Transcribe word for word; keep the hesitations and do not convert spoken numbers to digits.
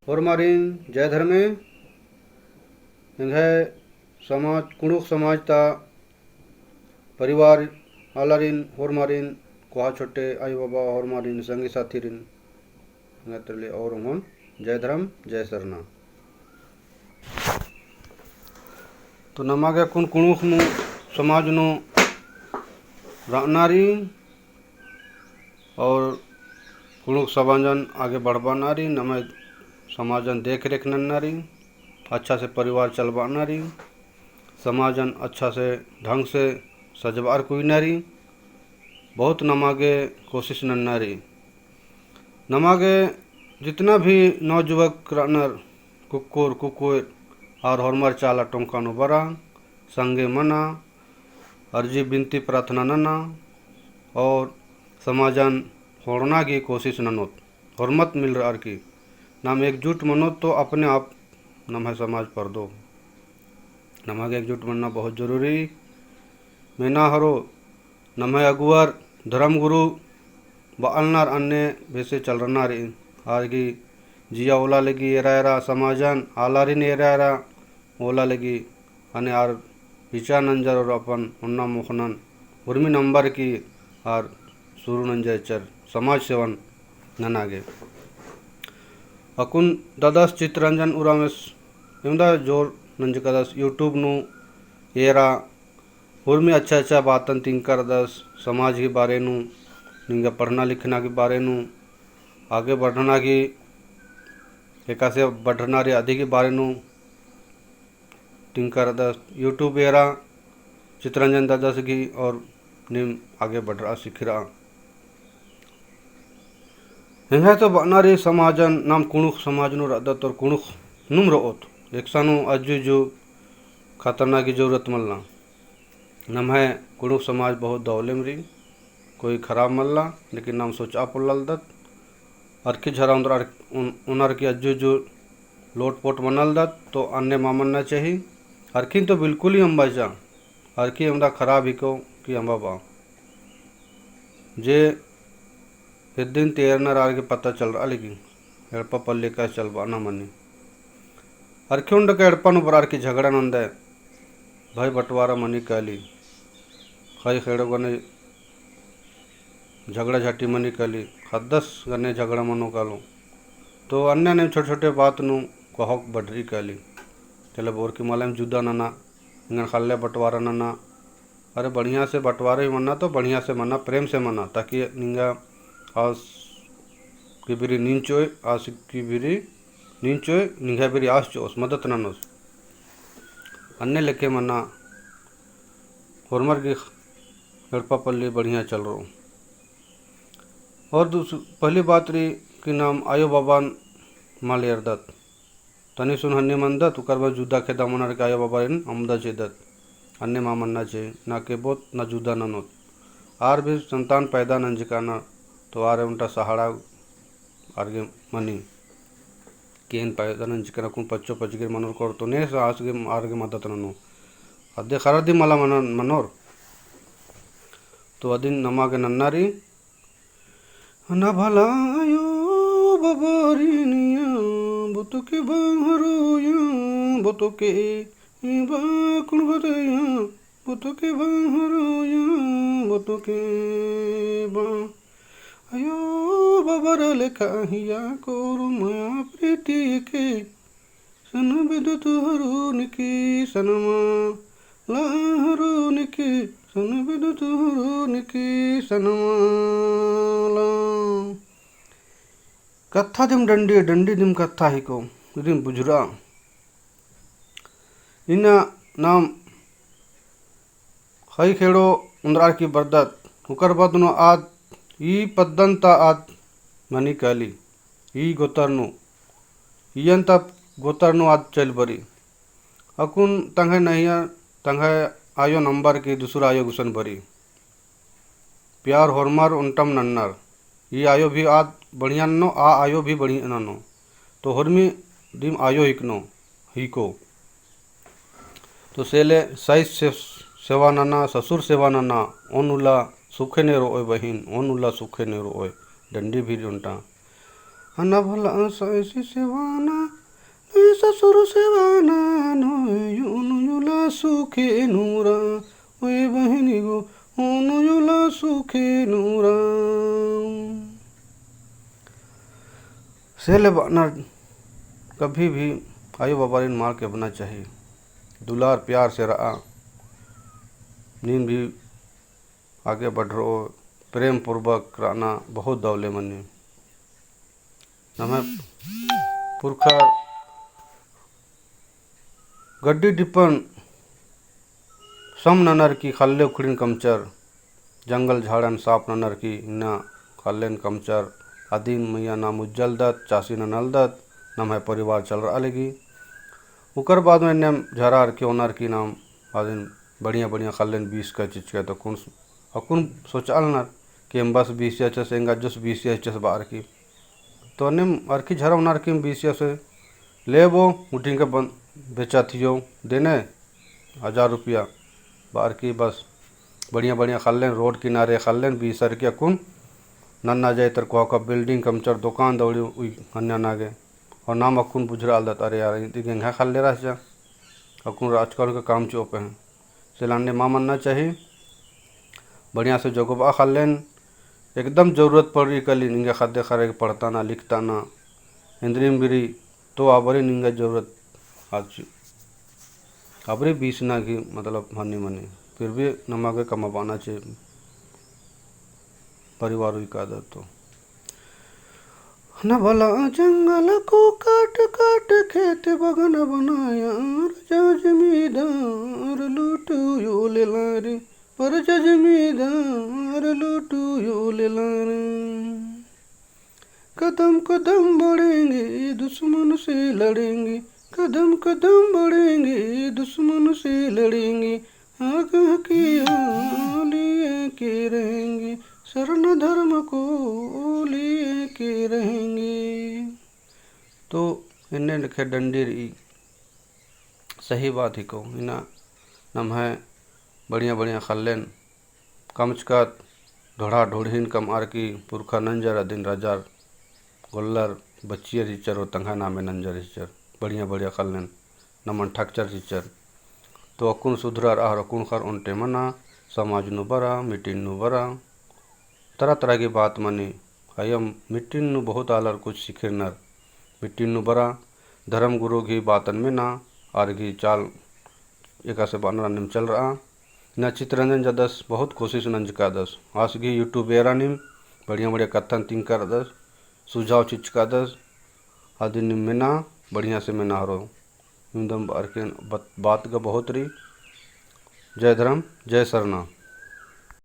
होरमारिन जय धर्मे। एंग्है समाज, कुँड़ुख़ समाज ता परिवार आलारिन, होरमारिन, कोहा छोटे, आई बाबा, होरमारिन, संगी साथीरिन, एंग्है तरले और ओंगोन जय धर्म, जय सरना। तो नमा गे अक्कुन कुँड़ुख़ नू समाज नू रअना रई और कुँड़ुख़ समाजन आगे बढ़बाना रई, नम्है समाजन देख रेख नन्ना रई, अच्छा से परिवार चलबाना रई, समाजन अच्छा से ढंग से सजबअर कुइना रई, बहुत नमा गे कोशिश नन्ना रई। नमा गे जितना भी नवजुवक रअनर, कुक्कोर, कुकोर, आर होरमर चाला टोंका नू बरआ, संगे मना, अर्जी बिनती प्रार्थना नना, और समाजन होड़ना गे कोशिश ननोत। होरमत मिलरअर की नाम एकजुट मनोत तो अपने आप नम्है समाज परदो। नमा गे एकजुट मनना बहुत जरूरी। मेना हरो नम्है अगुवर धर्मगुरु बअलनर अन्ने बेसे चलरना रई। आर गही जिया ओला लगी एरा एरा समाजन आलारिन एरा एरा ओला लगी अन्ने आर बिचार नंजर और अपन ओन्ना मोख़नन उर्मी नंबर की आर सुरु नंजर एचर समाज सेवन नना गे। अक्कुन ददस चितरंजन उराँवस एवंदा जोर नंजकादस YouTube नू एरा उर्मी अच्छा अच्छा बातन तिंकरदस, समाज की बारे नू, निंगा पढ़ना लिखना की बारे नू, आगे बढ़ना की, एकासे बढ़ना रई अदी की बारे नू तिंकरदस। YouTube एरा चितरंजन ददस गही और नीम आगे बढ़रआ सिखरआ। एंग्है तो बअना रई समाजन, नाम कुँड़ुख़ समाज नू रअदत और कुँड़ुख़ नुम रओत। एकसानु अज्जु इज्जु खतरना की जरूरत मल्ला। नम्है कुँड़ुख़ समाज बहुत दौलेम रई, कोई खराब मल्ला, लेकिन नाम सोचआ पोल्लालदत। अरखी झरा ओन्दर अर-, ओन-, ओनर की अज्जु इज्जु लोटपोट मनालदत, तो अन्ने मा मन्ना चाही। अरखिन तो बिल्कुल ही अम्बा चा, अरखी एवंदा खराब हिको कि अम्बा बआ। जे इदिन तेरनर आर गे पता चलरआ लगी, एड़पा पल्ली एकासे चलबअना मनी। अरखी ओन्टा का एड़पा नू बरअर की झगड़ा नन्दय, भई बंटवारा मनी काली, ख़ई ख़ेड़ो गने झगड़ा झाटी मनी काली, ख़द्दस गने झगड़ा मनो कालो। तो अन्ने अन्ने छोटे छोटे बात नू कोहा बढ़रई काली। चले बोर की मलम जुदा नना, एंगन ख़ल्ले बंटवारा नना। अरे बढ़िया से बंटवारा ही मन्ना तो बढ़िया से मन्ना, प्रेम से मन्ना, ताकि निंगा आस की बिरी निंचोय, आस की बिरी निंचोय, निंगा बिरी आस चिओस, मदत ननोस। अन्ने लेखे मन्ना होरमर गही एड़पा पल्ली बढ़िया चलरओ। और दूस-, पहली बात रई कि नाम आयो बाबान मल एरदत। तनी सुन हन्नी मनदत, उकर बाद जुदा खेदा मनर के आयो बाबारिन अम्बदा चिदत। अन्ने मा मन्ना चाही, ना केबोत, ना जुदा ननोत। आर भी संतान पैदा नंजकाना, तो आर ओन्टा सहारा आर गे मनी। केन पैदा नंजकाना कुन पच्चो पचगिर मनोर कोर तो ने आस गे आर गे मदत ननो। अदे खरा दिम मला मनोर। तो अदिन नमा गे नन्ना रई। ना भला आयो बाबारिनिया, बोतके बहरोया, बोतके बा कुण बतया, बोतके बहरोया, बोतके बा। आयो बाबार लेखा हिया कोरु मया प्रीति के। सन बिदुत हरुनिकी सनमा, ला हरुनिकी, सन बिदुत हरुनिकी सनमा, ला। कत्था दिम डंडी, डंडी दिम कत्था हिको, दिम बुझुरा। इन्ना नाम ख़ई ख़ेड़ो ओन्दरअर की बरदत, उकर बाद नू आद ई पद्दन ता आद मनी काली, ई गोतर नू, इयन ता गोतर नू आद चल बरी। अक्कुन तंग्है नैया, तंग्है आयो नंबर की दूसरा आयो गुसन बरी। प्यार होरमर ओन्टम नन्नर। ई आयो भी आद बढ़िया ननो, आ आयो भी बढ़िया ननो। तो होरमी दिम आयो हिकनो, हिको। तो सेले साइस से सेवा नना, ससुर सेवा नना, ओन उल्ला सुखे ने रओय बहिन, ओन उल्ला सुखे ने रओय, डंडी भी ओन्टा। हना भला साइसी सेवाना, नोई ससुर सेवाना, नोई उनुयुला सुखे नूरा, ओए बहिनी गो, उनुयुला सुखे नूरा। से ले बअनर कभी भी आयो बाबारिन मार केबना चाही। दुलार प्यार से रआ, नीन भी आगे बढ़रओ, प्रेम पूर्वक रअना बहुत दव ले मनी। नम्है पुरखर गड्डी डिप्पन सम ननर की ख़ल्ले उखड़िन कमचर, जंगल झाड़न साफ ननर की इन्ना ख़ल्लेन कमचर, अदिन मइय्याँ नाम उज्जलदत, चासी ननलदत, नम्है परिवार चलरआ लगी। उकर बाद में एन्नेम झरार की ओनर की नाम अदिन बढ़िया बढ़िया ख़ल्लेन बीसका चिच्चका तो अक्कुन, अक्कुन सोचआलनर कि एम बस बीसिया चस, एंगा जोस बीसिया चस बअर की। तो एन्नेम अरखी झरा ओनर की बीसिया से लेबो, उठिन के बन-, बेचा थियो, देने हजार रुपया बअर की बस बढ़िया बढ़िया ख़ल्लेन, रोड किनारे ख़ल्लेन बीसर की अक्कुन नन्ना जाइतर कोहा का building कमचर, दुकान दौड़ी उई हन्या नागे। और नाम अक्कुन बुझरआलदत, अरे यार, इदी गेंगा ख़ल्ले रहचा, अक्कुन आजकल का काम चोप हैं। से लाने मा मन्ना चाही, बढ़िया से जोगबआ ख़ल्लेन, एकदम जरूरत पड़ी कली, निंगा ख़द्दे ख़र्रे के पढ़ताना, लिखताना, एन्दरिम बिरी, तो आबरी निंगा जरूरत आज, आबरी बीसना की मतलब हनी मनी, फिर भी नमा गे कमाबअना चे परिवार उई कादत तो। न भला जंगल को काट काट खेत बगन बनाया, परजा जमींदार लूटू यो लेला रे, परजा जमींदार लूटू यो लेला रे। कदम कदम बढ़ेंगे, दुश्मन से लड़ेंगे, कदम कदम बढ़ेंगे, दुश्मन से लड़ेंगे, आग की लिए के रहेंगे, सरना धर्म को लिए के रहेंगे। तो एन्ने लेखे डंडी रई, सही बात हिको, इन्ना नम्है बढ़िया बढ़िया ख़ल्लेन कमचकत, ढोढ़ा ढोढ़िन कमअर की पुरखा नंजर अदिन राजार गोल्लर बच्चियर चिच्चर और तंग्है नामे नंजर चिच्चर, बढ़िया बढ़िया ख़ल्लेन नमन ठकचर चिच्चर। तो अक्कुन सुधरर अहर अक्कुन ख़र्र ओन्टे मना, समाज नू बरा, meeting नू बरा, तरह तरह की बात मनी। अयम meeting नू बहुत आलर कुछ सिखिरनर। Meeting नू बरा, धर्म गुरु गही बातन मेना, आर गही चाल एकासे बअनर अन्नेम चलरआ। इन्ना चितरंजन जदस बहुत कोशिश नंजकादस। आस गही YouTube एरा नीम बढ़िया बढ़िया कत्थन तिंकरदस, सुझाव चिच्चकादस, अदिन नीम मेना, बढ़िया से मेना हरो। इवंदम बअर की बत-, बात गा बहुत रई। जय धर्म, जय सरना।